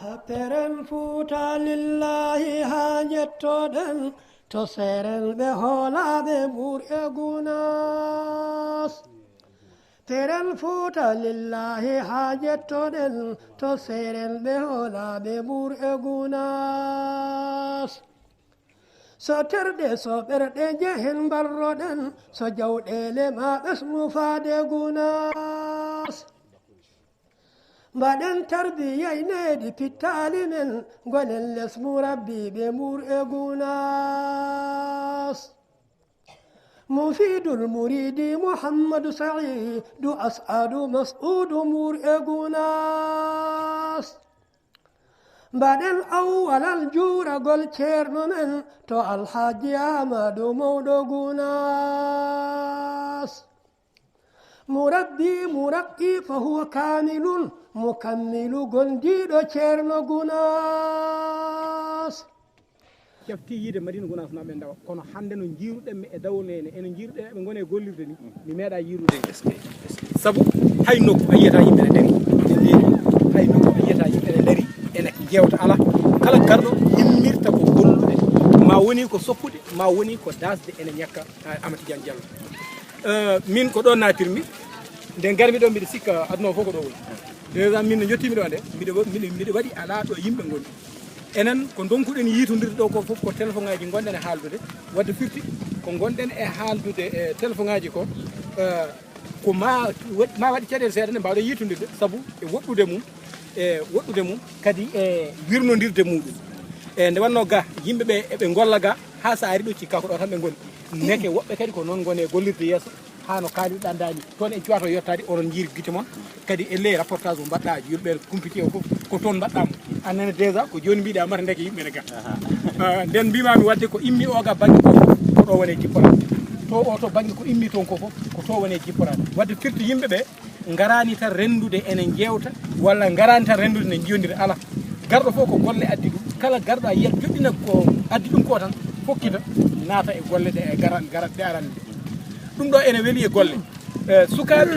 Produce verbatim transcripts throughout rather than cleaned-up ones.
Peren Fuuta lillaahi haa njettoɗen to seerenɓe hoolaaɓe Mbuur e Gunaas. Peren Fuuta lillaahi haa njettoɗen to seerenɓe hoolaaɓe Mbuur e Gunaas. So terɗe so ɓerɗe njehen mbarroɗen, so jawɗeele maa ɓesnu faade Gunaas. Mbaɗen tarbiya e nehdi pittaali men, ngonen les murabbiiɓe Mbuur e Gunaas. Mufiidul muriidi Muhammadu Sa'iidu As'adu Mas'uudu Mbuur e Gunaas. Mbaɗen awwalal juuragol ceerno men to Alhaji Aamadu Mawɗo Gunaas. Murabbi muraqqi fa huwa kaamilun mukammilu gondiiɗo ceerno Gunaas. Cafti yiide Madina Gunaas naaɓe ndawa, kono hannde no njiiruɗen mi e dawol ene, eno njiiruɗen eɓe ngone e gollirde ni, mi meeɗa yiirude. Sabu hay nokku a yiyata yimɓe ne dari, ene ndeeri. Hay nokku a yiyata yimɓe ne dari, ene jewta ala. Kala garɗo himmirta ko gollude, ma woni ko soppude, ma woni ko dasde ene ñakka, ah, Amati Jan Jallo. Eh, min ko ɗo natirmi, nde garmi ɗo mbiɗa sikka aduna o fof ko ɗo woni. Déjà min no jottimi ɗo nde, mbiɗa wa-, mbiɗa, mbiɗa waɗi ala ɗo yimɓe ngoni. Enen ko ndonkuɗen yiitondirde ɗo ko fof ko téléphone ngaji ngonɗen e haaldude. Wadde firti ko ngonɗen e haaldude e téléphone ngaji ko, eh, ko ma waɗ-, ma waɗi caɗeele seeɗa nde mbawɗen yiitondirde sabu e woɗɗude mum, e woɗɗude mum kadi e wirnondirde muɗum. E nde wonno ga yimɓe ɓe eɓe ngolla ga ha sa ari ɗo cikka ko ɗo tan ɓe ngoni. Neke woɓɓe kadi ko noon ngone e gollirde yeeso. Haa no kaalirɗaa ndaa ni, toon en cuwaato yottaade, onon njiiri gite mon. Kadi e ley reportage mo mbaɗɗaa, yimɓe kumpiti o fof, ko toon mbaɗɗaa mo. A nana déjà, ko jooni mbiɗa mata ndeke yimɓe ne ga. Ah, nden mbimaami wadde ko immi o ga bannge ko fof, ko ɗo woni jipporaade. To o to bannge ko immi toon ko fof, ko to woni jipporaade. Wadde firti yimɓe ɓe ngaraani tan renndude ene njeewta, walla ngaraani tan renndude ne njiyondira, ala. Garɗo fof ko golle addi ɗum. Kala garɗo a yiyat joɗɗina ko addi ɗum ko tan, fokkita, naata e golle ɗe, e garan, garan ɗe arani ɗe. Ɗum ɗo ene weli e golle. Eh, sukaaɓe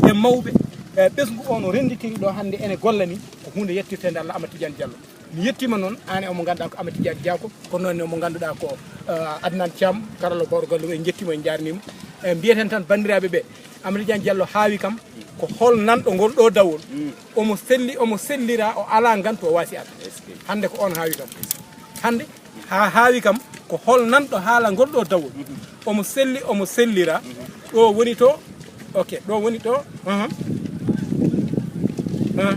e mawɓe, eh, ɓesngu o no rennditiri ɗo hannde ene golla ni, ko huunde yettirteende Allah Amadou Tidiane Diallo. Mi yettiima noon, aan e omo ngannduɗaa ko Amadou Tidiane Diaw ko, kono noon omo ngannduɗaa ko, eh, Adnan Thiam, karallo bawɗo galle o, en njettiima, en njaarniima. Eh, mbiyeten tan banndiraaɓe ɓe, Amadou Tidiane Diallo haawi kam, ko hol nanɗo ngol ɗo dawol. Mm. Omo selli, omo sellira, o alaa ngantu, o waasi arde. Hannde ko on haawi kam. Hannde haa haawi kam ko hol nanɗo haala ngol ɗo dawol. Omo selli, omo sellira. Ɗo woni to, ok, ɗo woni to. Aha. Aha.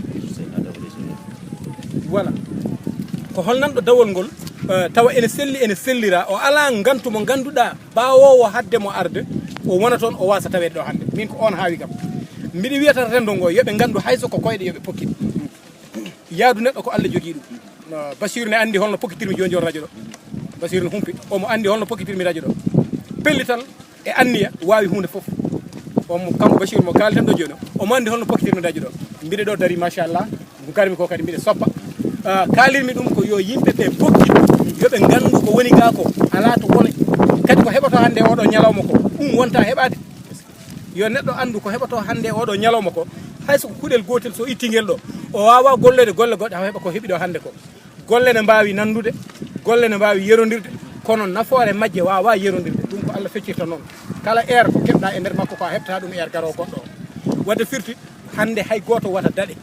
Voilà. Ko hol nanɗo dawol ngol, eh, tawa ene selli, ene sellira, o alaa ngantu mo ngannduɗaa ɓaawoowo hadde mo arde, o wona toon, o waasa taweede ɗo hannde. Min ko on haawi kam. Mbiɗa wiya tan renndo ngo, yo ɓe nganndu hay so ko koyɗe, yo ɓe pokkit. Yaadu neɗɗo ko Allah jogii ɗum. No, Basiru ne anndi holno pokkitirmi jooni jooni radio ɗo. Basiru ne humpi. Omo anndi holno pokkitirmi radio ɗo. Pellital e anniya waawi huunde fof. Omo, kanko Basiru mo kaalten ɗo jooni o, omo anndi holno pokkitirmi radio ɗo. Mbiɗa ɗo dari, machallah. Ko garmi ko kadi mbiɗa soppa. Ah, kaalirmi ɗum ko yo yimɓe ɓe pokkit, yo ɓe nganndu ko woni gaa ko, alaa to woni. Kadi ko heɓoto hannde oɗo ñalawma ko, ɗum wonta heɓaade. Yo neɗɗo anndu ko heɓoto hannde oɗo ñalawma ko, hay so ko kuɗel gootel so itti ngel ɗo, o waawaa golloyde golle goɗɗe, haw heɓa ko heɓi ɗo hannde ko. Golle ne mbaawi nanndude, golle ne mbaawi yerondirde, kono nafoore majje waawaa yerondirde. Ɗum ko Allah feccirta noon. Kala heure ko keɓɗaa e nder makko ko a heɓtata ɗum heure garoowo goɗɗo o. Wadde firti, hannde hay gooto wata daɗe.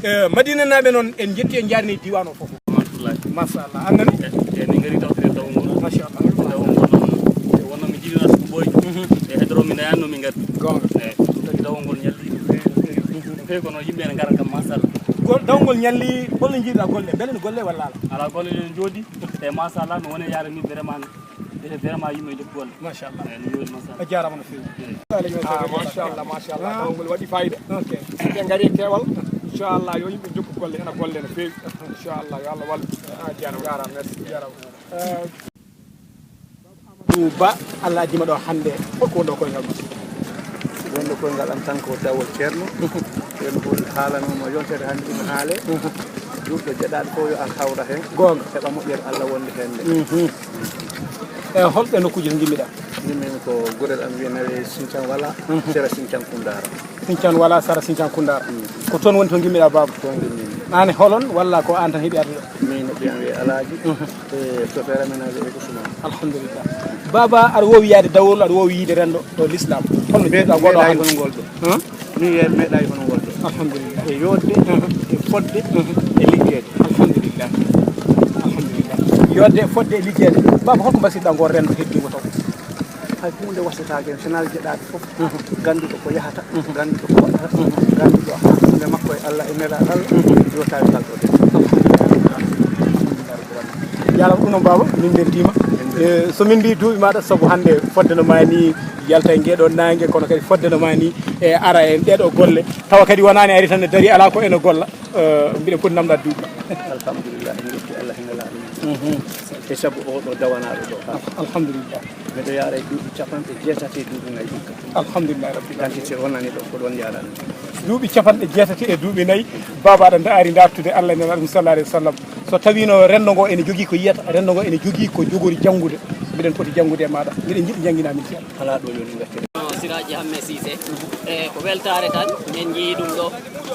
Eh, Madina naaɓe noon, en njetti, en njaarni diiwaan o fof. Rahmatullahi. Machallah. An nani? E, e, min ngari tawtire dawol ngol. Machallah. Dawol ngol noon, e, wonno mi jiɗino suɓo ɓooyi. Mhm. E, hedoro mi nayanno mi ngari. Goonga. E, tagi dawol ngol ñalli. Mhm. Feewi kono yimɓe ene ngara kam, machallah. Gol-, dawol ngol ñalli, holno njiiɗa golle? Mbele no golle walla ala? Ala golle ɗe jooɗi. E, machallah, no woni yaare ni vraiment. Ene vraiment yimɓe jokku golle. Machallah. Eyi, no yooɗi, machallah. A jaaraama no feewi. Eyi. Ah, machallah, machallah. Ah. Dawol ngol waɗi fayida. Ok. Ɓe ngari e keewal. Inchallah, yo yimɓe jokku golle, ena golle no feewi. Inchallah, yo Allah wallu. Ah, jaaraama. Jaaraama, merci. Jaaraama. Eh, Amadou Ba, Allah addima ɗo hannde. Hol ko wonɗo koyngal ma? Wonɗo koyngal am tan ko dawol Ceerno. Ceerno Hooji haalanooma yontere hannde ina haale. Juulɗo jeɗaaɗo fof yo ar hawra heen. Goonga. Heɓa moƴƴere Allah wonde heen nde. Mhm. E holɓe nokkuuji to ngimmiɗaa? Ngimmi ko gorel am wiyee nawe Sinthiang Wala, mhm, sera Sinthiang Koundara. Sinthiang Wala, sera Sinthiang Koundara. Mm. Ko toon woni to ngimmiɗaa, baaba? Toon ngimmi. Aan e holon walla ko aan tan heɓi arde ɗo? Min no ɓiyan wiyee Alaaji. Mhm. E chauffeur amen aɓe Ousmane. Alhamdulillah. Baaba, aɗa woowi yaade dawol, aɗa woowi yiide renndo ɗo l'islam. Holno mbiɗa goɗɗo meeɗaay hannde? Kono ngol ɗo. Hum? Min meeɗaay kono ngol ɗo. Alhamdulillah. E yodde, mhm, e fodde, mhm, e liggeede. Alhamdulillah. Alhamdulillah. Yodde, fodde, e liggeede. Baaba, holko mbasirɗa ngol renndo heddiingo taw? Hay huunde wasataake en, so nal jeɗaaɓe fof, mhm, ngannduɗo ko yahata, mhm, ngannduɗo ko waɗata, mhm, ngannduɗo hakkunde makko e Allah e nelaaɗo Allah, mhm, yo tawi ngal ɗo de. Alhamdulillah. Alhamdulillah. Jarama ɗum noon, baaba, min mbeltiima. E, so min mbi duuɓi maaɗa, sabu hannde fodde no maa ni yalta e ngeɗo naange, kono kadi fodde no maa ni e ara e ɗeɗo golle, tawa kadi wonaani ari tan ne dari, alaa ko ene golla. E, mbiɗen poti namdaade duuɓi. Alhamdulillah, en njetti Allah e nelaaɗo. Mhm. E sabu oɗo dawanaaɗo ɗo. Alhamdulillah. Miɗo yaara e duuɓi capanɗe jeetati e duuɓi nayi hikka. Alhamdulillah rabbil alamin. Dentité wonani ɗo ko ɗon yaarani. Duuɓi capanɗe jeetati e duuɓi nayi, baaba aɗa nda-, ari dartude Allah e nelaaɗo mum sallallahu alayhi wa sallam. So tawino renndo ngo ene jogii ko yiyata, renndo ngo ene jogii ko jogori janngude, mbiɗen poti janngude e maaɗa. Mbiɗen njiɗi njannginaa min ceerno. Alaa ɗo yoni ngaccere. Siraaji Hammee Siise. E ko weltaare tan, min njiyii ɗum ɗo.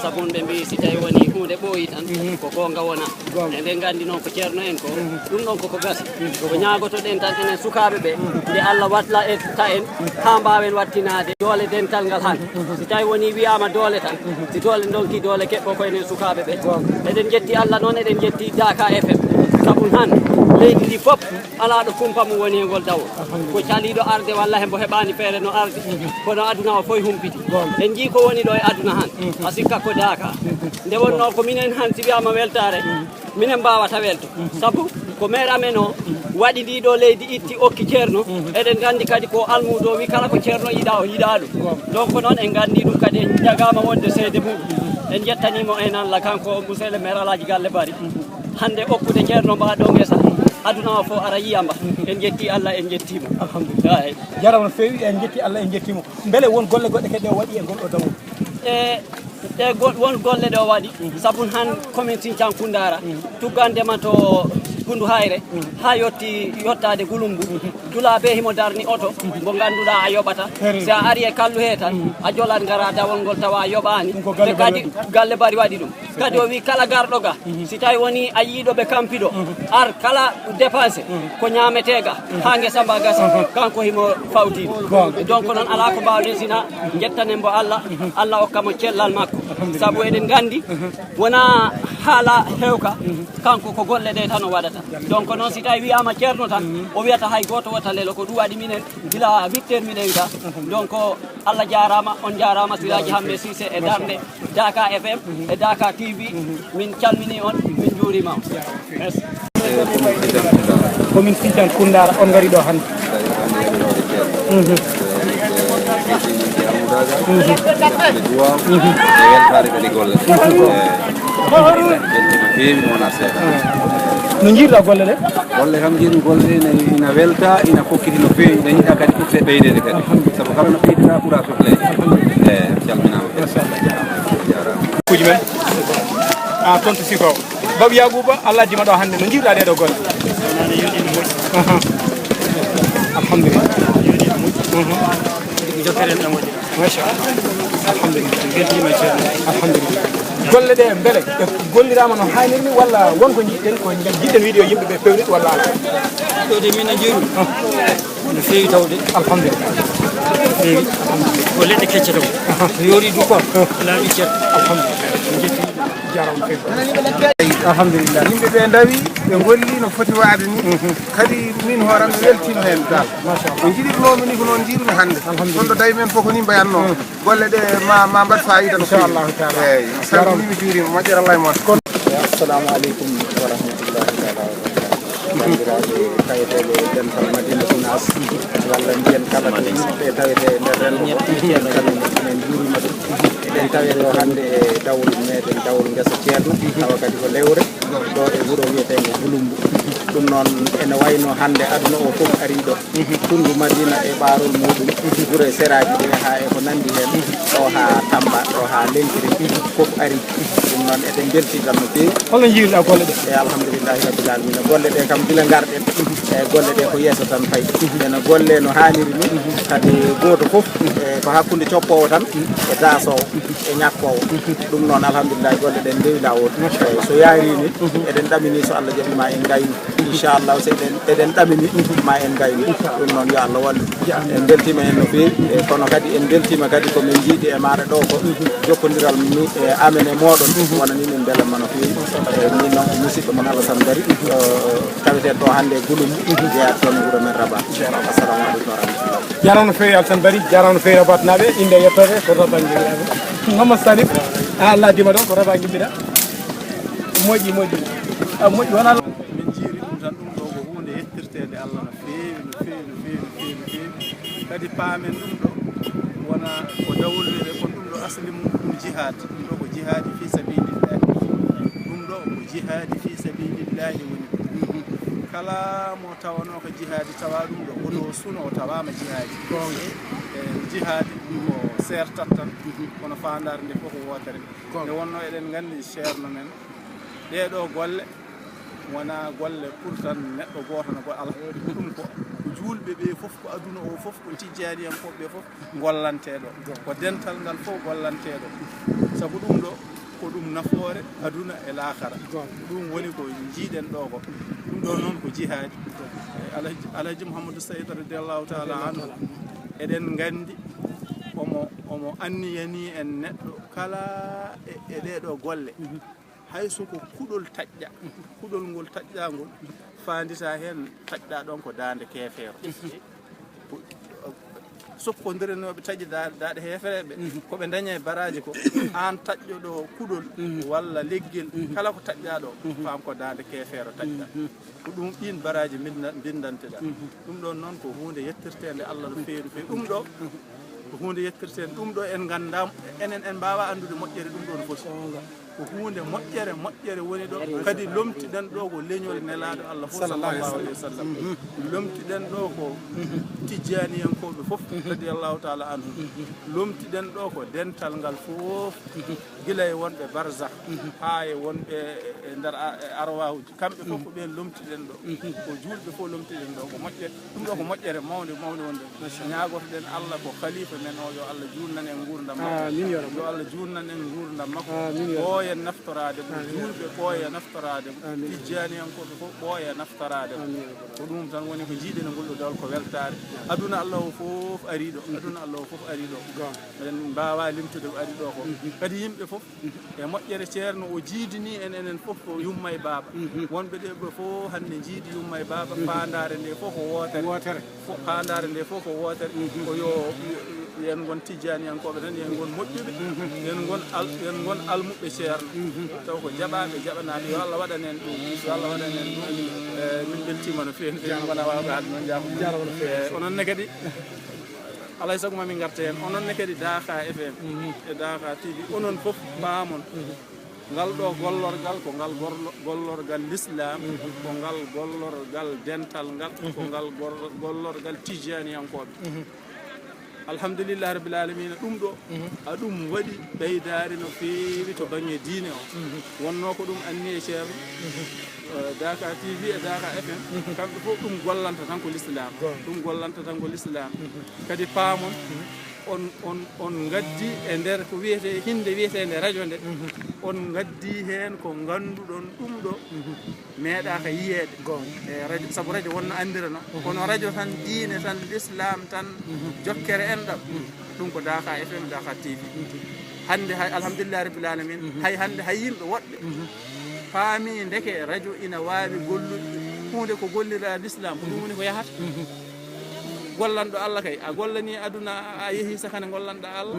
Sabu ɓe mbi si tawi woni huunde ɓooyi tan, mhm, ko goonga wona. Goonga. Eɗen nganndi noon ko ceerno en ko, mhm, ɗum ɗon koko gasi. Mhm. Ko ñaagotoɗen tan enen sukaaɓe ɓe, mhm, nde Allah walla e ta en, mhm, haa mbaawen wattinaade doole dental ngal hannde. Mhm. Si tawi woni wiyaama doole tan, mhm, si doole ndonki doole keɓɓo ko enen sukaaɓe ɓe. Goonga. Eɗen njetti Allah noon, eɗen njetti Daaka F M. Sabu hannde leydi ndi fof alaa ɗo kumpa mum woni e ngol dawol. Alhamdulillah. Ko caliiɗo arde walla hembo heɓaani feere no arde. Mhm. Kono aduna o fof humpiti. Goonga. En njii ko woni ɗo e aduna han. Mhm. A sikka ko Daaka. Mhm. Nde wonnoo ko minen han si wiyaama weltaare, mhm, minen mbaawata welto. Mhm. Sabu ko maire amen o, mhm, waɗi ndi ɗo leydi itti okki ceerno. Mhm. Eɗen nganndi kadi ko almuudo o wi kala ko ceerno yiɗa o yiɗa ɗum. Goonga. Donc noon en nganndi ɗum kadi en njagaama wonde seede mum. Mhm. En njettanii mo en Allah kanko monsieur le maire Alhaji Galle Bari. Mhm. Hannde okkude ceerno mba ɗo ngesa, aduna o fof ara yiya mba. En njetti Allah, en njetti mo. Alhamdulillah. Eey. Jarama no feewi, en njetti Allah, en njetti mo. Mbele won golle goɗɗe kadi ɗe o waɗi e ngol ɗo dawol? E, ɗe gol-, won golle ɗe o waɗi. Mhm. Sabu han commune Sinthiane Koundara, mhm, tuggandema to Koundou Hayre, mhm, haa yotti, yottaade Gouloumbou. Mhm. Dula be himo darni oto, mhm, mo ngannduɗaa a yoɓata. Tere. Si a ari e kallu he tan, mhm, a jolat ngara dawol ngol tawa a yoɓaani. Ɗum ko Galle Bari waɗi ɗum. Galle Bari waɗi ɗum. Kadi o wi kala garɗo ga, mhm, si tawi woni a yiiɗo ɓe kampiɗo, mhm, ar kala dépense, mhm, ko ñaametee ga, mhm, haa ngesa mba gasa, mhm, kanko himo fawtiiɗo. Goonga. Donc noon alaa ko mbaawɗen sina njettanen mbo Allah, mhm, Allah okka mo cellal makko. Alhamdulillah. Sabu eɗen nganndi, mhm, wona haala hewka, mhm, kanko ko golle ɗe tan o waɗata. Donc noon si tawi wiyaama ceerno tan, mhm, o wiyata hay gooto wota lelo, ko ɗum waɗi minen gila huit heures miɗen ga. Mhm. Donc Allah jaaraama, on jaaraama, Siraaji Hammee Siise e darnde Daaka F M e Daaka T V. Min calminii on, min njuuriima on. Merci. Commune Sinthiane Koundara, on ngari ɗo hannde. Mhm. Mhm. Mhm. No njiiruɗa golle ɗe? Golle kam, njiiɗum golle ɗe ina, ina welta, ina fokkiti no feewi, ina yiɗa kadi ɓurte ɓeydeede kadi. Alhamdulillah. Sabu kala no ɓeydira ɓura sokleede. Alhamdulillah. Eey, calminaama. Machallah. Jaaraama. Kuuji men. A, toon to Sifo. Baaba Yaaguuba, Allah addi ma ɗo hannde. No njiiruɗa ɗee ɗoo golle? Aha. Alhamdulillah. Mhm. Ko jokkere en ɗon waɗi. Machallah. Alhamdulillah. Beltima ceerno. Alhamdulillah. Golle ɗe mbele ɗe golliraama no haaniri ni, walla won ko njiɗɗen, ko ngam njiɗɗen wiide yo yimɓe ɓe pewne walla alaa? Ɗo de min a jeeru. Ah. No feewi tawde. Alhamdulillah. Feewi. Ko leɗɗe kecce taw. Aha. Ko yoori du quoi. Ah. Laaɓi ceer. Alhamdulillah. Min njetti. Jaaraama feewi. Alhamdulillah. Yimɓe ɓe ndawi, ɓe ngolli no foti waade ni. Mhm. Kadi min hooram mi weltiima heen dal. Machallah. No njiɗirnoomi ni ko noon njiɗumi hannde. Alhamdulillah. Kono ɗo dawi men fof ko ni mbayatnoo. Mhm. Golle ɗe ma, ma mbaɗ faayiida no feewi. Inchallahu taala. Eeyi, mi salminiima, mi juuriima, moƴƴere Allah e mon. Assalamu aleykum wa rahmatullahi taala wa barakatuh. Banndiraaɓe taweteeɓe e dental Madina Gunaas, walla mbiyen kala ko yimɓe tawetee e nder renndo ngo, en calminii, en njuuriima ɗum. Eɗen tawee ɗo hannde e dawol meɗen, dawol ngesa ceerno, tawa kadi ko lewre, ɗo e wuro wiyeteengo Gouloumbou. Ɗum noon, ene wayno hannde aduna o fof arii ɗo. Tunndu Madina e ɓaarol muuɗum, gure seraaji ɗe haa e ko nanndi heen, ɗo haa Tamba, ɗo haa Lenkiri, fof arii. Ɗum noon, eɗen mbeltii tan no feewi. Holno njiiruɗaa golle ɗe? E alhamdulillahi rabbil alamina. Golle ɗe kam, gila ngarɗen, e golle ɗe ko yeeso tan fayi. Ene golle no haaniri ni, kadi gooto fof, e ko hakkunde coppoowo tan e daasoowo e ñakkoowo. Ɗum noon, alhamdulillahi, golle ɗen ndewi laawol. Eyi, so yaarii ni, eɗen ɗamini so Allah jaɓi ma en ngaynu. Inchallah, so eɗen, eɗen ɗamini ma en ngaynu. Ɗum noon, yo Allah wallu. En mbeltiima heen no feewi, e kono kadi en mbeltiima kadi ko min njiidi e maaɗa ɗo ko jokkondiral mi, e amen e mooɗon. Wona ni min mbelamma no feewi. E min noon ko musidɗo mon Alassane Bari, o tawetee ɗo hannde e Gouloumbou, jeyaa toon e wuro men Rabat. Assalamu aleykum wa rahmatullah. Jarama no feewi Alassane Bari, jarama no feewi Rabatnaaɓe, innde e yettoode ko Rabat ngiɗɗaa. Mamadou Salif, a laabiima ɗo ko Rabat ngiɗɗaa. Moƴƴi, moƴƴi. A moƴƴi, wona min njiiri ɗum tan, ɗum ɗo ko huunde yettirteende Allah no feewi, no feewi, no feewi, no feewi, no feewi. Kadi paamen ɗum ɗo wona ko dawol wiyetee, kono ɗum ɗo asli mum ɗum jihaad. Ɗum ɗo ko jihaadi fii sabiilillahi. Ɗum ɗo ko jihaadi fii sabiilillahi woni ɗum. Kala mo tawanooka jihaadi tawa ɗum ɗo, woto o suno o tawaama jihaadi. Goonga. E jihaadi ɗum ko seertat tan, kono faandaare nde fof ko wootere. Goonga. Nde wonnoo eɗen nganndi ceerno men, ɗee ɗoo golle wonaa golle pour tan neɗɗo gooto no goɗɗo, alaa. Ɗum ko, ko juulɓe ɓee fof, ko aduna o fof, ko tijjaaniyankooɓe ɓee fof ngollantee ɗo. Ko dental ngal fof gollantee ɗo. Sabu ɗum ɗo, ko ɗum nafoore aduna e laakara. Ɗum woni ko njiiɗen ɗo ko. Ɗum ɗo noon ko jihaadi. E Alhaji, Alhaji Mouhamadou Saïd radiyallahu taala anhu, eɗen nganndi omo, omo anniyanii en neɗɗo kala e, e ɗee ɗoo golle. Hay so ko kuɗol taƴɗa, kuɗol ngol taƴɗa ngol faandita heen, taƴɗa ɗoon ko daande keefeero. Sokkondiranooɓe taƴi da-, daaɗe heefereɓe, ko ɓe daña e baraaji ko, aan taƴɗo ɗo kuɗol walla leggel, kala ko taƴɗa ɗo, faam ko daande keefeero taƴɗa. Ko ɗum ɗiin baraaji mbinda-, mbindanteɗaa. Ɗum ɗoon noon ko huunde yettirteende Allah no feewi no feewi. Ɗum ɗo ko huunde yettirteende. Ɗum ɗo en nganndaa, enen en mbaawaa anndude moƴƴere ɗum ɗoon foti. Ko huunde moƴƴere, moƴƴere woni ɗo. Kadi lomtiɗen ɗo ko leñol nelaaɗo Allah fof, sallallahu aleyhi wa sallam. Lomtiɗen ɗo ko tijjaaniyankooɓe fof, radiyallahu taala anhum. Lomtiɗen ɗo ko dental ngal fof, gila e wonɓe barzakh, haa e wonɓe e nder a-, e arwaahuji. Kamɓe fof ko ɓeen lomtiɗen ɗo. Ko juulɓe fof lomtiɗen ɗo. Ko moƴƴere. Ɗum ɗo ko moƴƴere mawnde, mawnde wonde. Ñaagotoɗen Allah ko khalifa men o, yo Allah juutnan en nguurndam makko. Amin, ya Rabbi. Yo Allah juutnan en nguurndam makko. Amin, ya Rabbi. Ɓooya naftoraade mo. Amin, ya Rabbi. Juulɓe ɓooya naftoraade mo. Amin. Tijjaaniyankooɓe fof ɓooya naftoraade mo. Amin, ya Rabbi. Ko ɗum tan woni ko njiiɗen e ngol ɗo dawol, ko weltaare. Aduna Allah o fof arii ɗo. Aduna Allah o fof arii ɗo. Goonga. Eɗen mbaawaa limtude ko arii ɗo ko. Kadi yimɓe fof e moƴƴere ceerno o jiidini en, enen fof ko yumma e baaba. Wonɓe ɗe ɓe fof hannde njiidi yumma e baaba, faandaare nde fof ko wootere. Wootere. Fo-, faandaare nde fof ko wootere. Ko yo, yo en ngon tijjaaniyankooɓe tan, yo en ngon moƴƴuɓe, yo en ngon al-, yo en ngon almuɓɓe ceerno. Taw ko jaɓaaɓe, jaɓanaaɓe. Yo Allah waɗan en ɗum. Yo Allah waɗan en ɗum. Eh, min mbeltiima no feewi, no feewi. Wonaa waawɓe haalde noon, jaafo. Jaaraama no feewi. Eh, onon ne kadi, alaa e sago ma min ngarta heen. Onon ne kadi Daaka F M e Daaka T V, onon fof paamon. Ngal ɗo gollorgal ko ngal gorlo-, gollorgal Lislaam, ko ngal gollorgal dental ngal, ko ngal gor-, gollorgal tijjaaniyankooɓe. Alhamdulillahi rabbil alamina, ɗum ɗo, a ɗum waɗi ɓeydaare no feewi to baŋŋe diine o. Wonnoo ko ɗum anniye ceerno, eh, Daaka T V e Daaka F M, kamɓe fof ɗum gollanta tan ko Lislaam. Goonga. Ɗum gollanta tan ko Lislaam. Kadi paamon, on, on, on ngaddi e nder ko wiyetee, hinnde wiyeteende radio nde, on ngaddi heen ko ngannduɗon ɗum ɗo meeɗaaka yiyeede. Goonga. E radio, sabu radio wonno anndirano, kono radio tan, diine tan, Lislaam tan, jokkere enɗam, ɗum ko Daaka F M, Daaka T V. Hannde hay, alhamdulillahi rabbil alamin, hay hannde hay yimɓe woɗɓe paami ndeke radio ina waawi gollude huunde ko gollira Lislaam, ko ɗum woni ko yahata. Gollanɗo Allah kay, a gollanii aduna, a yehi sakane gollanɗa Allah.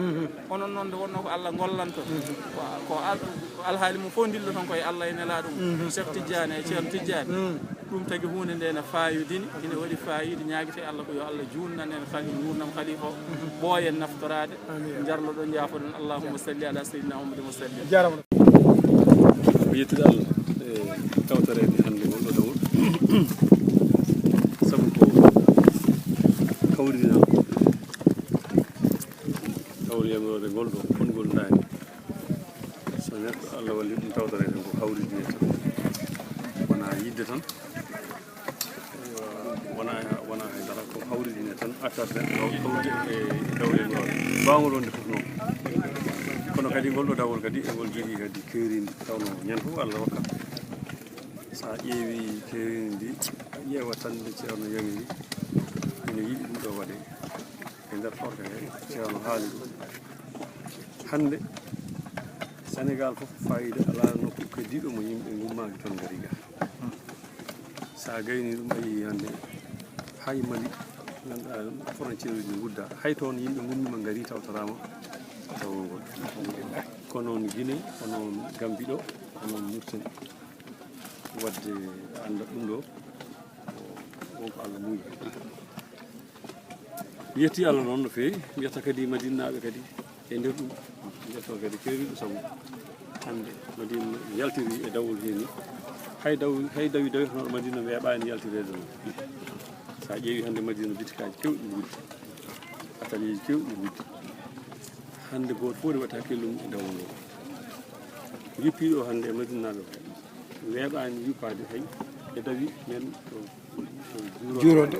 Onon noon nde wonnoo ko Allah gollanto. Ko, ko al-, ko alhaali mum fof ndilloton koye Allah e Nelaaɗo mum, Cheikh Tidiane e Ceerno Tidiane. Ɗum tagi huunde nde ene faayodini, ene waɗi faayiida, ñaagete Allah ko yo Allah juutnan en khali-, nguurndam khalifa o, ɓooyen naftoraade, njarloɗon, njaafoɗon. Allahumma salli ala sayyidina Muhammadin wa sallim. Jarama. Ko yettude Allah e tawtoreede hannde ngol ɗo dawol. Original. Dawol yamiroore ngol ɗo, konngol ndaani. So neɗɗo Allah walli ɗum tawtoreede ko hawridinee tan. Wona yidde tan. Wona, wona hay dara, ko hawridinee tan, attat neɗɗo hawri e dawol yamiroore. Baawngol wonde fof noon. Kono kadi ngol ɗo dawol kadi, e ngol jogii kadi keerindi, tawno ñande fof Allah hokkat. So a ƴeewi keerindi ndi, a ƴeewa tan nde Ceerno yamiri, ina yiɗi ɗum ɗo waɗe. E nder Korka he, Ceerno haali ɗum. Hannde, Senegaal fof faayiida alaa nokku keddiiɗo mo yimɓe ngummaaki toon ngari ga. So a gayni ɗum, a yii hannde, hay Mali, ngannduɗaa frontière uji ne ngudda, hay toon yimɓe ngummiima ngari tawtoraama dawol ngol. Ko noon Guinée, ko noon Gambie ɗo, ko noon Mauritanie. Wadde annda ɗum ɗo, ko, ko Allah muuyi. Mi yetti Allah noon no feewi, mi yetta kadi Madinaaɓe kadi e nder ɗum. Mi yetta kadi keeriiɗo sabu hannde Madina yaltiri e dawol heeni. Hay daw-, hay dawi dawi hono Madina weeɓaani yaltireede noon. So a ƴeewi hannde Madina bitikaaji keewɗi nguddi, ataliyeeji keewɗi nguddi. Hannde gooto fof ne waɗata kellum e dawol ngol. Jippiiɗo hannde e Madinaaɓe ko weeɓaani yuppaade hay e dawi men ko, ko juuroode. Juuroode.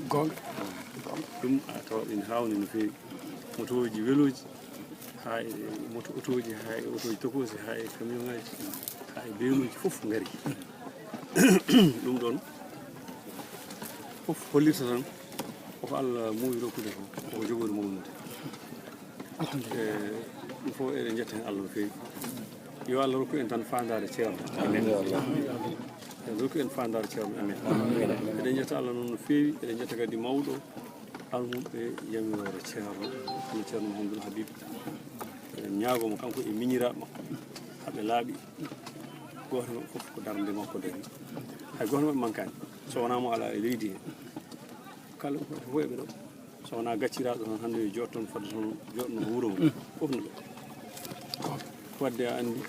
Goonga. Ɗum a tawa ina haawni no feewi. Motooji, welooji, haa e moto, otooji, haa e otooji tokoosi, haa e kamiyonŋaaji, haa e beenuuji fof ngari. Ɗum ɗoon fof hollirta tan koko Allah muuyi rokkude ko, koko jogori mawnude. Alhamdulillah. E ɗum fof eɗen njetta heen Allah no feewi. Yo Allah rokku en tan faandaare Ceerno. Amin. Yo Allah rokku en faandaare Ceerno. Amin. Eɗen njetta Allah noon no feewi, eɗen njetta kadi mawɗo almuɓɓe yamiroore Ceerno, hono Ceerno Mouhamadoul Habib. Eɗen ñaagoo mo kanko e miñiraaɓe makko, haa ɓe laaɓi. Gooto maɓɓe fof ko darnde makko dari. Hay gooto maɓɓe mankaani. So wonaa mo alaa e leydi he. Kala ko fof eɓe ɗo. So wonaa gacciraaɗo tan hannde yo jooɗ toon fodde toon jooɗno ko wuro ngo. Fof no ɗo. Wadde a anndi,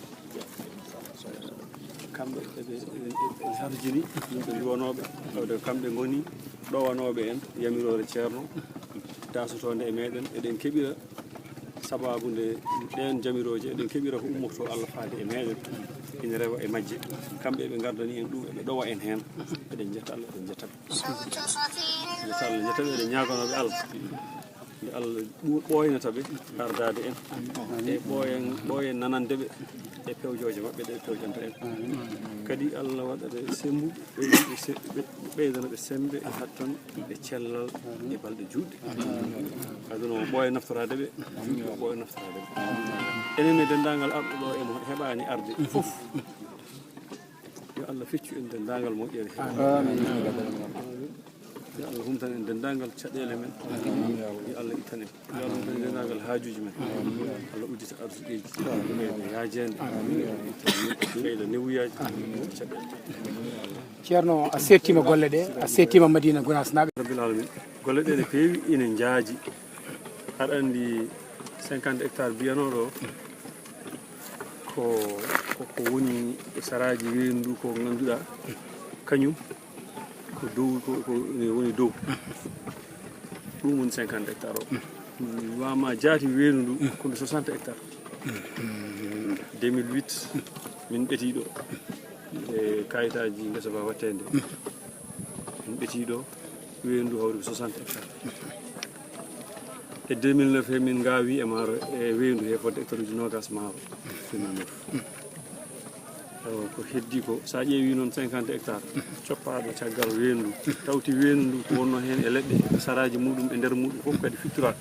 kamɓe eɓe, eɓe, eɓe harjini yimɓe nduwanooɓe, tawde ko kamɓe ngoni ɗowanooɓe en yamiroore Ceerno, daasotoonde e meeɗen. Eɗen keɓira sabaabu nde ɗeen jamirooje, eɗen keɓira ko ummotoo Allah faade e meeɗen, ina rewa e majje. Kamɓe eɓe ngardani en ɗum, eɓe ɗowa en heen. Eɗen njetta Allah, eɗen njetta ɓe. Njetta Allah, njetta ɓe, eɗen ñaaganoo ɓe Allah. Nde Allah ɓu-, ɓooynata ɓe ardaade en. E ɓooyen, ɓooyen nanande ɓe e pewjooje maɓɓe ɗe ɓe pewjanta en. Kadi Allah waɗa ɓe semmbuɓe, ɓeyda ɓe se-, ɓe-, ɓeydana ɓe semmbe e hattan e cellal e balɗe juutɗe. Aduna o ɓooya naftoraade ɓe, juutɗe o ɓooya naftoraade ɓe. Enen e denndaangal arɗo ɗo e mo heɓaani arde fof, yo Allah feccu en denndaangal moƴƴere. Amin. Yo Allah humtan en denndaangal caɗeele men. Yo Allah ittan en. Yo Allah humtan en denndaangal haajuuji men. Allah uddita arsuɗeeji. Ɓeyda yaajeende. Ɓeyda newuyaaji. Caɗeele. Ceerno, a seettiima golle ɗe, a seettiima Madina Gunaas naaɓe. Rabbil Alamin. Golle ɗe ne peewi, ene njaaji. Aɗa anndi cinquante hectares mbiyanooɗo o, ko, ko, ko woni e saraaji weendu ko ngannduɗaa kañum ko dow, ko, ko ne woni dow. Ɗum woni cinquante hectares o. Wama jaati weendu ndu ko ndu soixante hectares. Deux mille huit, min ɓetii ɗo e kayitaaji ngesa ba watteende. Min ɓetii ɗo weendu hawri ko soixante hectares. E deux mille neuf he min ngaawi e maaro e weendu he fodde hectare uji noogas maaro. Deux mille neuf. Awa, ko heddi ko, so a ƴeewi noon cinquante hectares, coppaaɗo caggal weendu, tawti weendu ndu ko wonno heen e leɗɗe, saraaji muɗum e nder muɗum fof kadi fittura.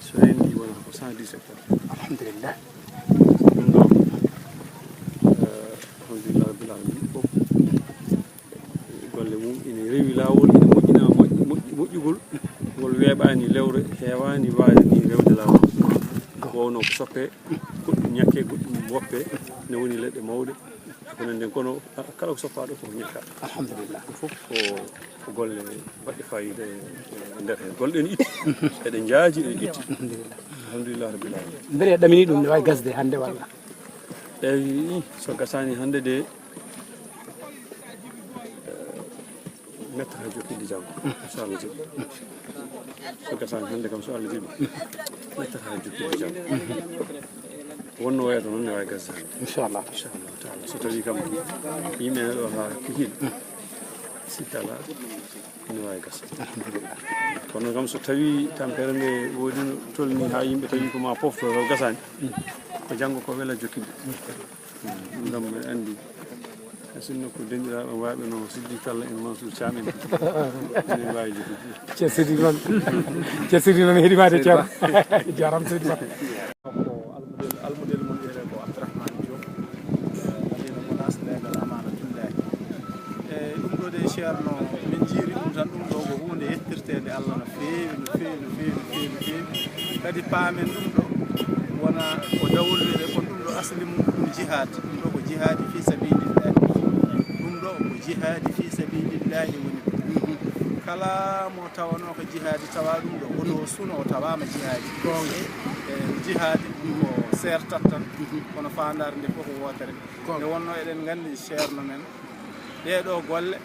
So renndi wona ko cent dix hectares. Alhamdulillah. Ɗum ɗo, eh, alhamdulillah rabbil alamin, fof golle mum ina rewi laawol, ina moƴƴina, moƴƴi-, moƴƴi-, moƴƴugol. Ngol weeɓaani lewre, heewaani waade ni rewde laawol. Ko wonno ko soppe, goɗɗum ñakke, goɗɗum woppe, ne woni leɗɗe mawɗe. Ko nannden kono, a-, kala ko soppaaɗo ko ñakka. Alhamdulillah. Ɗum fof ko, ko golle baɗɗe faayiida e, e nder heen. Golle ɗe ne itti. Eɗe njaaji, eɗe itti. Alhamdulillah. Alhamdulillah rabbil alamin. Mbele ɗamini ɗum ne waawi gasde hannde walla? Eyi, so gasaani hannde de, eh, mettata jokkinde janngo. Inchallah. So gasaani hannde kam, so Allah jaɓi, nattata haa jokkita jam. Wonno wayata noon, ne waawi gasde hannde. Inchallah. Inchallah taala. So tawii kam yimɓe ne ɗo haa kikiiɗe, sikkata alaa, ene waawi gasde. Alhamdulillah. Kono kam, so tawii tampere nde woodi no tolni haa yimɓe tawi ko ma pofto, taw gasaani, ko janngo ko wela jokkinde. Ɗum kam, mbeɗa anndi, sinno ko denɗiraaɓe waawɓe no Siddiq Tall en, Mansour Thiam en, ene mbaawi jokkinde. Ceerno Siddiq noon, Ceerno Siddiq noon heɗimaade, Ceerno. Jaaraama, Siddiq Ba. Ko almudel, almudel mon wiyetee ko Abdourahmane Diop, Madina Gounass, leegal Amana Tullahi. E ɗum ɗo de, Ceerno, min njiiri ɗum tan, ɗum ɗo ko huunde yettirteende Allah no feewi, no feewi, no feewi, no feewi, no feewi. Kadi paamen ɗum ɗo wona ko dawol wiyetee, kono ɗum ɗo asli mum ko ɗum jihaad. Ɗum ɗo ko jihaadi fi sabilillahi. Ɗum ɗo ko jihaadi fi sabilillahi woni ɗum. Kala mo tawanoo ko jihaadi tawa ɗum ɗo, woto o suno o tawaama jihaadi. E jihaadi ɗum ko seertat tan, kono faandaare nde fof ko wootere. Nde wonno eɗen nganndi, Ceerno men, ɗee ɗoo golle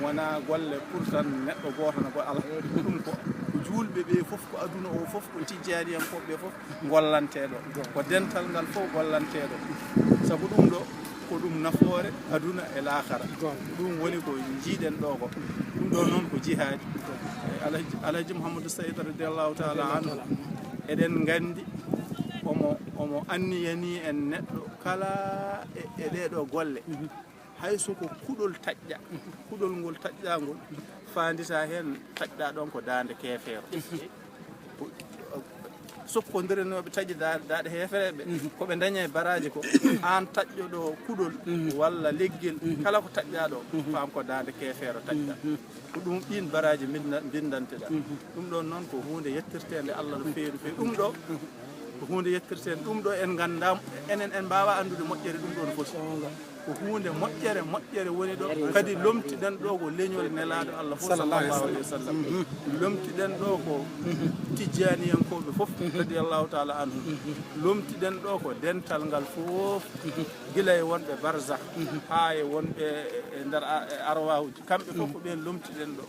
wonaa golle pour tan neɗɗo gooto na goɗɗo, alaa. Ɗum ko, ko juulɓe ɓee fof, ko aduna o fof, ko tijjaaniyankooɓe ɓee fof ngollantee ɗo. Ko dental ngal fof gollantee ɗo. Sabu ɗum ɗo, ko ɗum nafoore aduna e laakara. Ɗum woni ko njiiɗen ɗo ko. Ɗum ɗo noon ko jihaadi. E Alhaji, Alhaji Mouhamadou Saïd radiyallahu taala anhu, eɗen nganndi omo, omo anniyanii en neɗɗo kala e, e ɗee ɗoo golle. Hay so ko kuɗol taƴɗa, kuɗol ngol taƴɗa ngol, faandita heen taƴɗa ɗoon ko daande keefeero. Ko, sokkondiranooɓe taƴi da-, daaɗe heefereɓe, ko ɓe daña e baraaji ko, aan taƴɗo ɗo kuɗol walla leggel, kala ko taƴɗa ɗo, faam ko daande keefeero taƴɗa. Ko ɗum ɗiin baraaji mbinda-, mbindanteɗa. Ɗum ɗoon noon ko huunde yettirteende Allah no feewi, no feewi. Ɗum ɗo ko huunde yettirteende. Ɗum ɗo en nganndaa, enen en mbaawaa anndude moƴƴere ɗum ɗoon foti. Ko huunde moƴƴere, moƴƴere woni ɗo. Kadi lomtiɗen ɗo ko leñol Nelaaɗo Allah fof, sallallahu alaihi wasallam. Lomtiɗen ɗo ko tijjaaniyankooɓe fof, radiyallahu taala anhum. Lomtiɗen ɗo ko dental ngal fof, gila e wonɓe barzakh, haa e wonɓe e nder a-, e arwaahuuji. Kamɓe fof ko ɓeen lomtiɗen ɗo.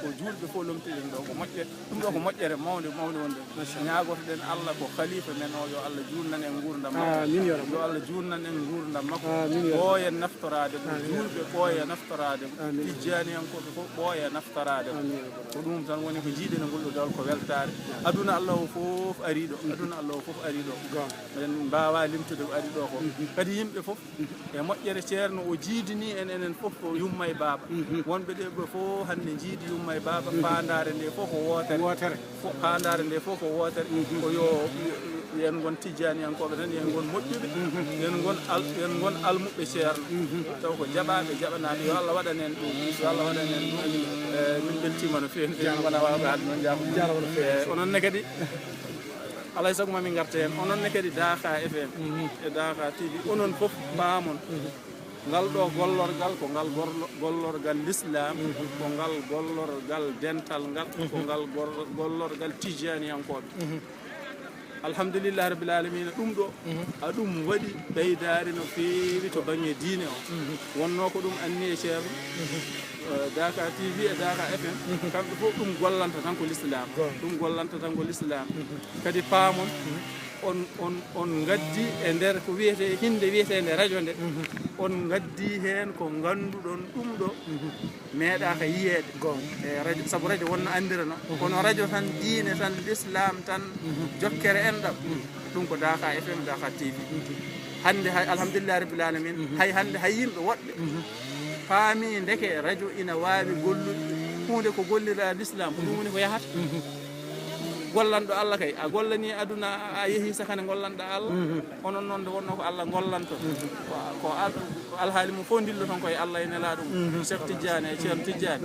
Ko juulɓe fof lomtiɗen ɗo. Ko moƴƴere. Ɗum ɗo ko moƴƴere mawnde, mawnde wonde. Ñaagotoɗen Allah ko khalifa men o, yo Allah juutnan en nguurndam makko. Amiin, ya Rabbi. Yo Allah juutnan en nguurndam makko. Amiin, ya Rabbi. Ɓooyen naftoraade mo. Amiin, ya Rabbi. Juulɓe ɓooya naftoraade mo. Amiin. Tijjaaniyankooɓe fof ɓooya naftoraade mo. Amiin, ya Rabbi. Ko ɗum tan woni ko njiiɗen e ngol ɗo dawol, ko weltaare. Aduna Allah o fof arii ɗo. Aduna Allah o fof arii ɗo. Goonga. Eɗen mbaawaa limtude ko arii ɗo ko. Kadi yimɓe fof e moƴƴere Ceerno o jiidini en, enen fof ko yumma e baaba. Wonɓe ɗe ɓe fof hannde njiidi yumma e baaba, faandaare nde fof ko wootere. Wootere. Fo-, faandaare nde fof ko wootere. Ko yo, yo, yo en ngon tijjaaniyankooɓe tan, yo en ngon moƴƴuɓe, yo en ngon al-, yo en ngon almuɓɓe Ceerno. Taw ko jaɓaaɓe, jaɓanaaɓe, yo Allah waɗan en ɗum, yo Allah waɗan en ɗum. E, min mbeltiima no feewi, no feewi, min ngonaa waawɓe haalde noon, jaafo. Jaaraama no feewi. E, onon ne kadi, alaa e sago ma min ngarta heen. Onon ne kadi Daaka F M e Daaka T V, onon fof paamon. Ngal ɗo gollorgal ko ngal gorlo-, gollorgal Lislaam, ko ngal gollorgal dental ngal, ko ngal gor-, gollorgal tijjaaniyankooɓe. Alhamdulillahi Rabbil Aalamiina, ɗum ɗo, a ɗum waɗi ɓeydaare no feewi to baŋnge diine o. Wonnoo ko ɗum anniye Ceerno, eh, Daaka T V e Daaka F M, kamɓe fof ɗum gollanta tan ko Lislaam. Goonga. Ɗum gollanta tan ko Lislaam. Kadi paamon, on, on, on ngaddi e nder ko wiyetee, hinnde wiyeteende radio nde, on ngaddi heen ko ngannduɗon ɗum ɗo meeɗaaka yiyeede. Goonga. E radio, sabu radio wonno anndirano. Kono radio tan, diine tan, Lislaam tan, jokkere enɗam. Ɗum ko Daaka F M, Daaka T V. Hannde hay, alhamdulillahi rabbil aalamiin, hay hannde hay yimɓe woɗɓe paami ndeke radio ina waawi gollude huunde ko gollira Lislaam, ko ɗum woni ko yahata. Gollanɗo Allah kay, a gollanii aduna, a, a yehii sakane gollanɗa Allah. Onon noon nde wonnoo ko Allah gollanto. Ko, ko al-, ko alhaali mum fof ndilloton koye Allah e Nelaaɗo mum. Cheikh Tidiane e Ceerno Tidiane.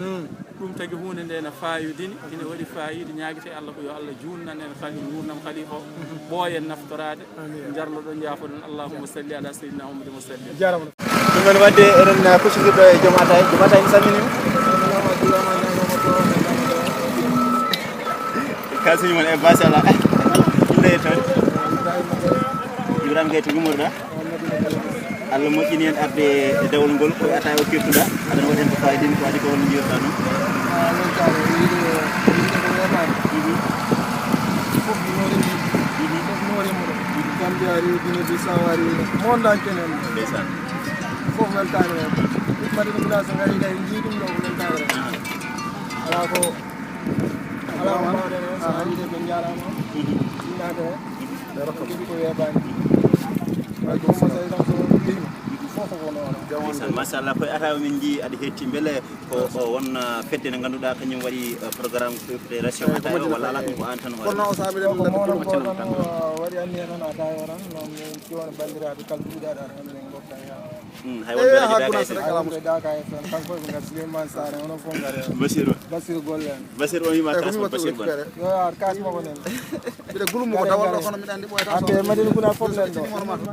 Ɗum tagi huunde nde ene faayodini, ene waɗi faayiida, ñaagete Allah ko yo Allah juutnan en khali-, nguurndam khalifa o, ɓooyen naftoraade, njarloɗon, njaafoɗon. Allahumma salli ala sayyidina Muhammadin wa sallim. Jaaraama. Ɗum noon waɗde eɗen kuccodirɗo e Joom Ataay. Joom Ataay, mi salminiima. Kalsini mon e Basala. Inde e toon. Ibrahima Gaye to yumorɗa. Allah moƴƴini en arde e dawol ngol, ko ata o kirtuɗa, aɗa waɗi heen ko faayiida, ko adi ko won njiyata ɗum. Fof noore mum. Fof noore mum. Gambia ari, Guinée Bissau ari, monde entier nen. Ndeysaan. Fof weltaare. Madina Gounass ngari kay, njii ɗum ɗo ko weltaare. Alaa ko, alaa ko mbaawɗen heen, so ari de ɓe njaaraama. Innaade. Ɓe rokka ko weebaani. Way ko so tawi tan ko ɗum. Fof ko noon. Ndeysaan, machallah, koye ata o min njii aɗa hetti. Mbele ko o won, uh, fedde nde ngannduɗaa kañum waɗi, uh, programme fédération tayo walla alaa ɗum ko aan tan hoore? Kono o saabi ɗum ko mawɗo ko tan, uh, waɗi anniya tan a tayo tan, noon min ciwon banndiraaɓe kala duuɗaaɗo tan min ngokka yaha. Hmm, hay won ɓe haa Gunaas rek alaa mo. Daka F M kanko ɓe ngar Souleymane Sarr, onon fof ngare. Basir o. Basir golle en. Basir o wiima kas Basir golle. Yo ar kas mo wonen. Mbiɗa gulu mo ko dawal ɗo kono mbiɗa anndi ɓooyata. Ande Madina Gounass fof nen ɗo.